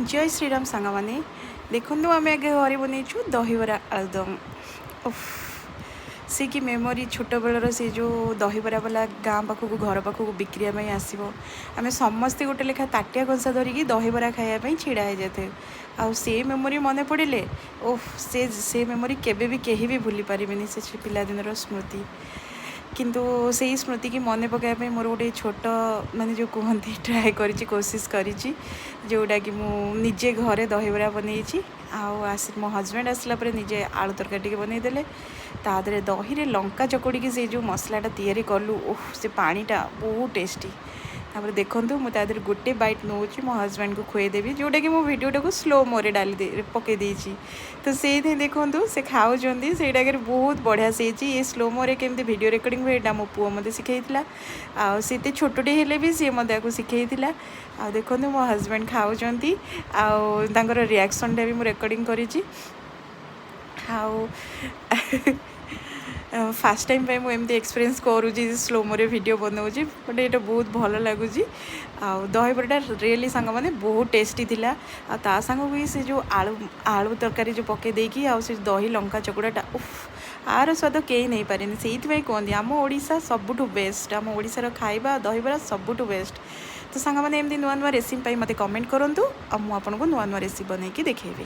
ଜୟ ଶ୍ରୀରାମ ସାଙ୍ଗମାନେ। ଦେଖନ୍ତୁ, ଆମେ ଆଗେ ଘରେ ବନେଇଛୁ ଦହିବରା ଆଳୁଦମ। ଉଫ୍, ସେ କି ମେମୋରି! ଛୋଟବେଳର ସେ ଯେଉଁ ଦହିବରା ବାଲା ଗାଁ ପାଖକୁ, ଘର ପାଖକୁ ବିକ୍ରିବା ପାଇଁ ଆସିବ, ଆମେ ସମସ୍ତେ ଗୋଟେ ଲେଖା ତାଟିଆ କଂସା ଧରିକି ଦହିବରା ଖାଇବା ପାଇଁ ଛିଡ଼ା ହେଇଯାଇଥାଉ। ଆଉ ସେ ମେମୋରି ମନେ ପଡ଼ିଲେ, ଓଫ୍, ସେ ସେ ମେମୋରି କେବେ ବି କେହି ବି ଭୁଲି ପାରିବେନି, ସେ ପିଲାଦିନର ସ୍ମୃତି। କିନ୍ତୁ ସେଇ ସ୍ମୃତିକି ମନେ ପକାଇବା ପାଇଁ ମୋର ଗୋଟେ ଛୋଟ, ମାନେ ଯେଉଁ କୁହନ୍ତି, ଟ୍ରାଏ କରିଛି, କୋସିସ କରିଛି, ଯେଉଁଟାକି ମୁଁ ନିଜେ ଘରେ ଦହିବରା ବନେଇଛି। ଆଉ ଆସି ମୋ ହଜବେଣ୍ଡ ଆସିଲା ପରେ ନିଜେ ଆଳୁ ତରକାରୀ ଟିକେ ବନେଇଦେଲେ। ତା ଦେହରେ ଦହିରେ ଲଙ୍କା ଚକୁଡ଼ିକି ସେଇ ଯେଉଁ ମସଲାଟା ତିଆରି କଲୁ, ଓଃ, ସେ ପାଣିଟା ବହୁତ ଟେଷ୍ଟି। ତାପରେ ଦେଖନ୍ତୁ, ମୁଁ ତା ଦେହରେ ଗୋଟେ ବାଇଟ୍ ନେଉଛି, ମୋ ହଜବେଣ୍ଡକୁ ଖୁଆଇଦେବି, ଯେଉଁଟାକି ମୁଁ ଭିଡ଼ିଓଟାକୁ ସ୍ଲୋ ମୋରେ ଡାଲି ଦେଇ ପକାଇ ଦେଇଛି। ତ ସେଇଥିପାଇଁ ଦେଖନ୍ତୁ, ସେ ଖାଉଛନ୍ତି। ସେଇଟାକରେ ବହୁତ ବଢ଼ିଆ ସେ ହେଇଛି। ଏ ସ୍ଲୋ ମୋରେ କେମିତି ଭିଡ଼ିଓ ରେକର୍ଡ଼ିଂ ହୁଏ, ଏଇଟା ମୋ ପୁଅ ମୋତେ ଶିଖେଇଥିଲା। ଆଉ ସେ ଏତେ ଛୋଟଟେ ହେଲେ ବି ସିଏ ମୋତେ ଆକୁ ଶିଖେଇଥିଲା। ଆଉ ଦେଖନ୍ତୁ, ମୋ ହଜବେଣ୍ଡ ଖାଉଛନ୍ତି ଆଉ ତାଙ୍କର ରିଆକ୍ସନ୍ଟା ବି ମୁଁ ରେକର୍ଡ଼ିଂ କରିଛି। ଆଉ ଫାର୍ଷ୍ଟ ଟାଇମ୍ ପାଇଁ ମୁଁ ଏମିତି ଏକ୍ସପିରିଏନ୍ସ କରୁଛି, ସ୍ଲୋ ମୋରେ ଭିଡ଼ିଓ ବନାଉଛି, ବଟ୍ ଏଇଟା ବହୁତ ଭଲ ଲାଗୁଛି। ଆଉ ଦହିବରାଟା ରିଏଲି ସାଙ୍ଗମାନେ ବହୁତ ଟେଷ୍ଟି ଥିଲା। ଆଉ ତା ସାଙ୍ଗକୁ ବି ସେ ଯେଉଁ ଆଳୁ ଆଳୁ ତରକାରୀ ଯେଉଁ ପକାଇ ଦେଇକି ଆଉ ସେ ଦହି ଲଙ୍କା ଚକୁଡ଼ାଟା, ଉଫ୍, ଆର ସ୍ୱାଦ କେହି ନେଇପାରେନି। ସେଇଥିପାଇଁ କୁହନ୍ତି, ଆମ ଓଡ଼ିଶା ସବୁଠୁ ବେଷ୍ଟ। ଆମ ଓଡ଼ିଶାର ଖାଇବା, ଦହିବରା ସବୁଠୁ ବେଷ୍ଟ। ତ ସାଙ୍ଗମାନେ, ଏମିତି ନୂଆ ନୂଆ ରେସିପି ପାଇଁ ମୋତେ କମେଣ୍ଟ କରନ୍ତୁ ଆଉ ମୁଁ ଆପଣଙ୍କୁ ନୂଆ ନୂଆ ରେସିପି ବନେଇକି ଦେଖେଇବି।